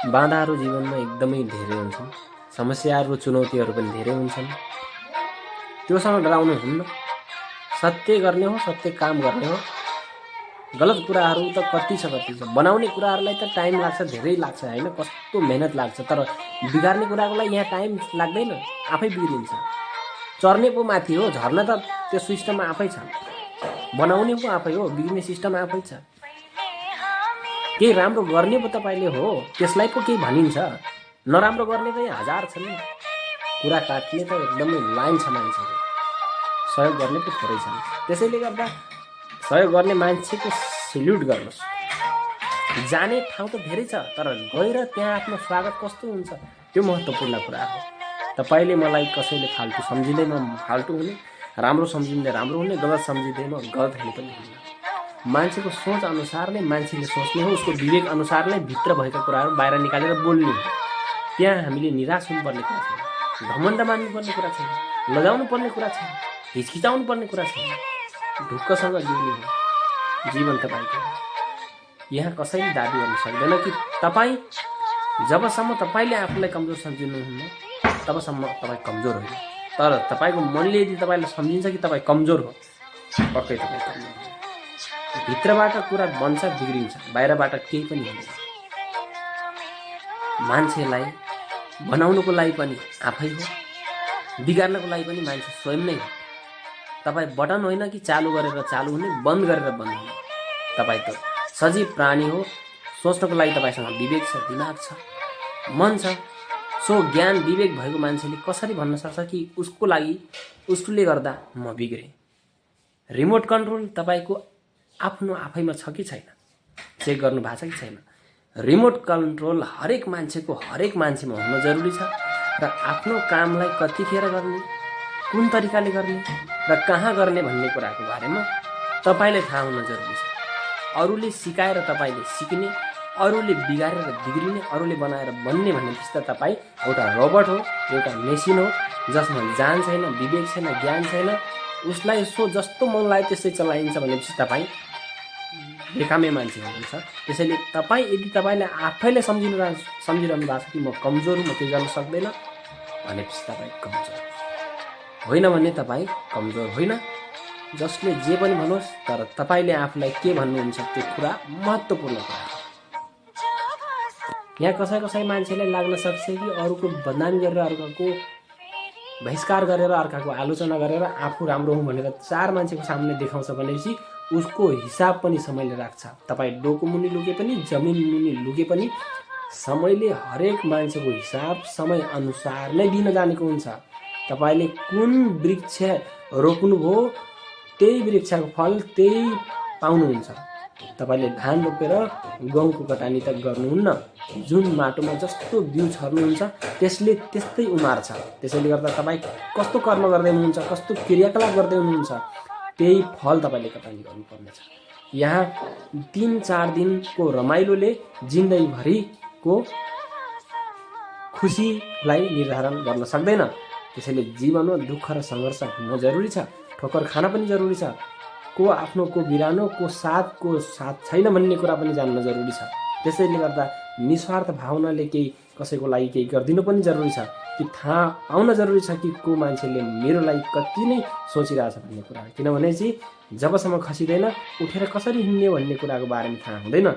बाधाहरू जीवनमा एकदमै धेरै हुन्छन्, समस्याहरू चुनौतीहरू पनि धेरै हुन्छन्। त्योसँग डराउनु हुन्न। सत्य गर्ने हो, सत्य काम गर्ने हो। गलत कुराहरू त कति छ बनाउने कुराहरूलाई त टाइम लाग्छ, धेरै लाग्छ हैन, कस्तो मेहनत लाग्छ, तर बिगार्ने कुराको लागि यहाँ टाइम लाग्दैन, आफै बिग्रिन्छ। चर्ने पो माथि हो, झर्न त त्यो सिस्टममा आफै छ। बनाउने पो आफै हो, बिग्रिने सिस्टम आफै छ। केही राम्रो गर्ने पो तपाईँले हो, त्यसलाई पो केही भनिन्छ। नराम्रो गर्ने त यहाँ हजार छन् नि। कुरा काट्ने त एकदमै लाइन छ मान्छेको, सहयोग गर्ने पो थोरै छन्। त्यसैले गर्दा सहयोग गर्ने मान्छेको सेल्युट गर्नुहोस्। जाने ठाउँ त धेरै छ, तर गएर त्यहाँ आफ्नो स्वागत कस्तो हुन्छ त्यो महत्त्वपूर्ण कुरा हो। तपाईँले मलाई कसैले फाल्टु सम्झिँदै म फाल्टु हुने, राम्रो सम्झिँदै राम्रो हुने, गलत सम्झिँदै म गलत हुने पनि हुन्न। मान्छेको सोच अनुसार नै मान्छेले सोच्ने हो, उसको विवेक अनुसार नै भित्र भएका कुराहरू बाहिर निकालेर बोल्ने हो। त्यहाँ हामीले निराश हुनुपर्ने कुरा छैन, घमण्ड मान्नुपर्ने कुरा छैन, लजाउनु पर्ने कुरा छैन, हिचकिचाउनु पर्ने कुरा छैन। ढुक्कसँग जिउने हो। जीवन तपाईँको यहाँ कसैले दाबी गर्न सक्दैन कि तपाईँ जबसम्म तपाईँले आफूलाई कमजोर सम्झिनुहुन्न तबसम्म तपाईँ कमजोर होइन। तर तपाईँको मनले यदि तपाईँलाई सम्झिन्छ कि तपाईँ कमजोर हो, पक्कै तपाईँ कमजोर हो। भित्रबाट कुरा बन्छ, बिग्रिन्छ, बाहिरबाट केही पनि हुँदैन। मान्छेलाई बनाउनुको लागि पनि आफै हो, बिगार्नको लागि पनि मान्छे स्वयं नै हो। तपाईँ बटन होइन कि चालु गरेर चालु हुने, बन्द गरेर बन्द हुने। तपाईँ त सजीव प्राणी हो। सोच्नको लागि तपाईँसँग विवेक छ, दिमाग छ, मन छ। सो ज्ञान विवेक भएको मान्छेले कसरी भन्न सक्छ कि उसको लागि, उसले गर्दा म बिग्रेँ? रिमोट कन्ट्रोल तपाईँको आफ्नो आफैमा छ कि छैन, चेक गर्नु भएको छ कि छैन? रिमोट कन्ट्रोल हरेक मान्छेमा हुन जरुरी छ। र आफ्नो कामलाई कतिखेर गर्ने, कुन तरिकाले गर्ने र कहाँ गर्ने भन्ने कुराको बारेमा तपाईँले थाहा हुन जरुरी छ। अरूले सिकाएर तपाईँले सिक्ने, अरूले बिगारेर बिग्रिने, अरूले बनाएर बन्ने भनेपछि त तपाईँ एउटा रोबोट हो, एउटा मेसिन हो, जसमा जान छैन, विवेक छैन, ज्ञान छैन। उसलाई सो जस्तो मन लाग्यो त्यसै चलाइन्छ भनेपछि तपाईँ बेकामे मान्छे हुनुहुन्छ। त्यसैले तपाईँ यदि तपाईँले आफैले सम्झिरहनु भएको छ कि म कमजोर हुँ, म त्यो गर्न सक्दैन भनेपछि तपाईँ कमजोर होइन। भने तपाईँ कमजोर होइन। जसले जे पनि भनोस्, तर तपाईँले आफूलाई के भन्नुहुन्छ त्यो कुरा महत्त्वपूर्ण कुरा हो। यहाँ कसै मान्छेलाई लाग्न सक्छ कि अरूको बदनामी गरेर, अर्काको बहिष्कार गरेर, अर्काको आलोचना गरेर आफू राम्रो हुँ भनेर चार मान्छेको सामने देखाउँछ भनेपछि उसको हिसाब पनि समयले राख्छ। तपाईँ डोको मुनि लुके पनि, जमिन मुनि लुके पनि समयले हरेक मान्छेको हिसाब समय अनुसार नै दिन जानेको हुन्छ। तपाईँले कुन वृक्ष रोप्नुभयो त्यही वृक्षको फल त्यही पाउनुहुन्छ। तपाईँले धान रोपेर गहुँको कटानी त गर्नुहुन्न। जुन माटोमा जस्तो बिउ छर्नुहुन्छ त्यसले त्यस्तै उमार्छ। त्यसैले गर्दा तपाईँ कस्तो कर्म गर्दै हुनुहुन्छ, कस्तो क्रियाकलाप गर्दै हुनुहुन्छ, त्यही फल तपाईँले कटानी गर्नुपर्नेछ। यहाँ 3-4 दिनको रमाइलोले जिन्दगीभरिको खुसीलाई निर्धारण गर्न सक्दैन। त्यसैले जीवनमा दुःख र सङ्घर्ष हुन जरुरी छ, ठोकर खान पनि जरुरी छ। को आफ्नो, को बिरानो, को साथ छैन भन्ने कुरा पनि जान्न जरुरी छ। त्यसैले गर्दा निस्वार्थ भावनाले केही कसैको लागि केही गरिदिनु पनि जरुरी छ कि थाहा पाउन जरुरी छ कि को मान्छेले मेरो लागि कति नै सोचिरहेछ भन्ने कुरा। किनभने चाहिँ जबसम्म खसिँदैन उठेर कसरी हिँड्ने भन्ने कुराको बारेमा थाहा हुँदैन।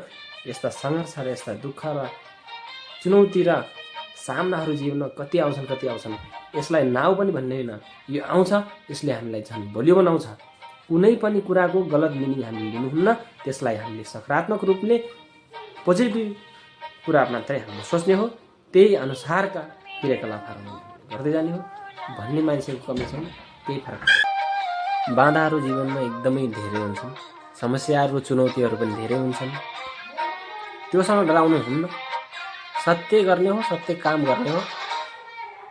यस्ता सङ्घर्ष र यस्ता दुःख र चुनौती र सामनाहरू जीवनमा कति आउँछन्। यसलाई नाउ पनि भन्ने होइन, यो आउँछ, यसले हामीलाई झन् बलियो बनाउँछ। कुनै पनि कुराको गलत मिनिङ हामीले लिनुहुन्न, त्यसलाई हामीले सकारात्मक रूपले पोजिटिभ कुरा मात्रै हामीले सोच्ने हो, त्यही अनुसारका क्रियाकलापहरू गर्दै जाने हो भन्ने मान्छेको कमी छैन, त्यही फरक छ। बाधाहरू जीवनमा एकदमै धेरै हुन्छन्, समस्याहरू चुनौतीहरू पनि धेरै हुन्छन्। त्योसँग डराउनु हुन्न। सत्य गर्ने हो, सत्य काम गर्ने हो।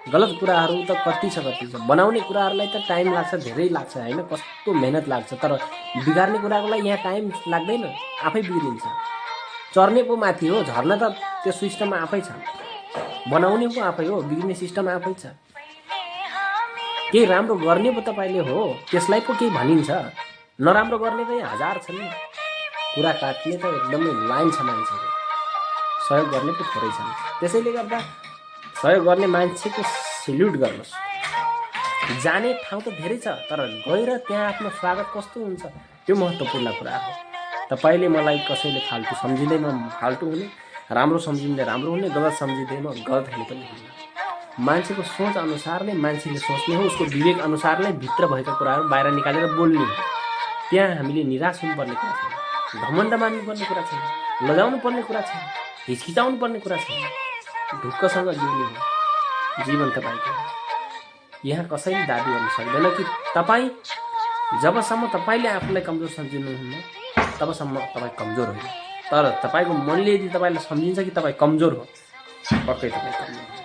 गलत कुराहरू त कति छ बनाउने कुराहरूलाई त टाइम लाग्छ, धेरै लाग्छ हैन, कस्तो मेहनत लाग्छ, तर बिगार्ने कुराको लागि यहाँ टाइम लाग्दैन, आफै बिग्रिन्छ। चर्ने पो माथि हो, झर्न त त्यो सिस्टममा आफै छ। बनाउने पो आफै हो, बिग्रिने सिस्टम आफै छ। केही राम्रो गर्ने पो तपाईँले हो, त्यसलाई पो केही भनिन्छ। नराम्रो गर्ने त यहाँ हजार छन् नि। कुरा काट्ने त एकदमै लाइन छ मान्छेको, सहयोग गर्ने पो थोरै छन्। त्यसैले गर्दा सहयोग गर्ने मान्छेको सेल्युट गर्नुहोस्। जाने ठाउँ त धेरै छ, तर गएर त्यहाँ आफ्नो स्वागत कस्तो हुन्छ त्यो महत्त्वपूर्ण कुरा हो। तपाईँले मलाई कसैले फाल्टु सम्झिँदै म फाल्टु हुने, राम्रो सम्झिँदै राम्रो हुने, गलत सम्झिँदै म गलत हुने पनि हुन्न। मान्छेको सोच अनुसार नै मान्छेले सोच्ने हो, उसको विवेक अनुसार नै भित्र भएका कुराहरू बाहिर निकालेर बोल्ने हो। त्यहाँ हामीले निराश हुनुपर्ने कुरा छैन, घमण्ड मान्नुपर्ने कुरा छैन, लजाउनु पर्ने कुरा छैन, हिचकिचाउनु पर्ने कुरा छैन। ढुक्कसँग जिउने हो, जीवन तपाईँको हो। यहाँ कसैले दाबी गर्न सक्दैन कि तपाईँ जबसम्म तपाईँले आफूलाई कमजोर सम्झिनुहुन्न तबसम्म तपाईँ कमजोर होइन। तर तपाईँको मनले यदि तपाईँलाई सम्झिन्छ कि तपाईँ कमजोर हो, पक्कै तपाईँ कमजोर हो।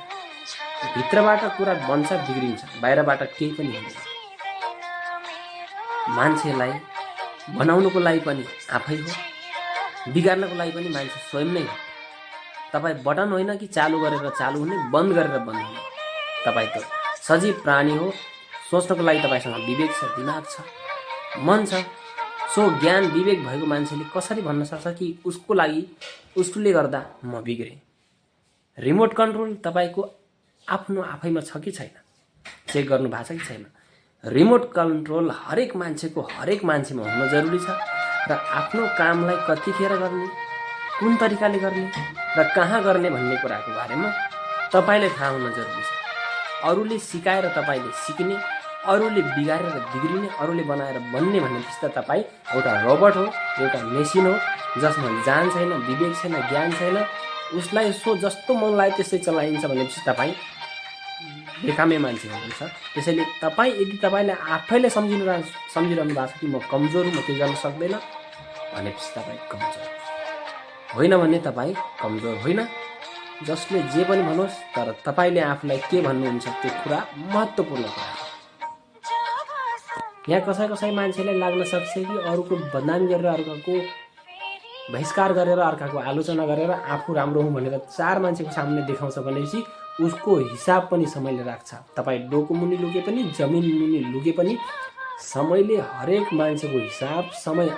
भित्रबाट कुरा बन्छ बिग्रिन्छ, बाहिरबाट केही पनि हुँदैन। मान्छेलाई बनाउनुको लागि पनि आफै हो, बिगार्नको लागि पनि मान्छे स्वयं नै हो। तपाईँ बटन होइन कि चालु गरेर चालु हुने, बन्द गरेर बन्द हुने। तपाईँ त सजीव प्राणी हो। सोच्नको लागि तपाईँसँग विवेक छ, दिमाग छ, मन छ। सो ज्ञान विवेक भएको मान्छेले कसरी भन्न सक्छ कि उसको लागि उसले गर्दा म बिग्रेँ? रिमोट कन्ट्रोल तपाईँको आफ्नो आफैमा छ कि छैन, चेक गर्नु भएको छ कि छैन? रिमोट कन्ट्रोल हरेक मान्छेमा हुन जरुरी छ। र आफ्नो कामलाई कतिखेर गर्ने, कुन तरिकाले गर्ने र कहाँ गर्ने भन्ने कुराको बारेमा तपाईँले थाहा हुन जरुरी छ। अरूले सिकाएर तपाईँले सिक्ने, अरूले बिगारेर बिग्रिने, अरूले बनाएर बन्ने भनेपछि त तपाईँ एउटा रोबोट हो, एउटा मेसिन हो जसमा जान छैन, विवेक छैन, ज्ञान छैन। उसलाई सो जस्तो मन लाग्यो त्यस्तै चलाइन्छ भनेपछि तपाईँ बेकामे मान्छे हुनुहुन्छ। त्यसैले तपाईँ यदि तपाईँलाई आफैले सम्झिरहनु भएको छ कि म कमजोर हुँ, म केही गर्न सक्दैन भनेपछि तपाईँ कमजोर होइन। भने तपाईँ कमजोर होइन। जसले जे पनि भनोस्, तर तपाईँले आफूलाई के भन्नुहुन्छ त्यो कुरा महत्त्वपूर्ण कुरा हो। यहाँ कसै मान्छेलाई लाग्न सक्छ कि अरूको बदनामी गरेर, अर्काको बहिष्कार गरेर, अर्काको आलोचना गरेर आफू राम्रो हुँ भनेर चार मान्छेको सामने देखाउँछ भनेपछि उसको हिसाब पनि समयले राख्छ। तपाईँ डोको मुनि लुके पनि, जमिन मुनि लुके पनि समयले हरेक मान्छेको हिसाब समय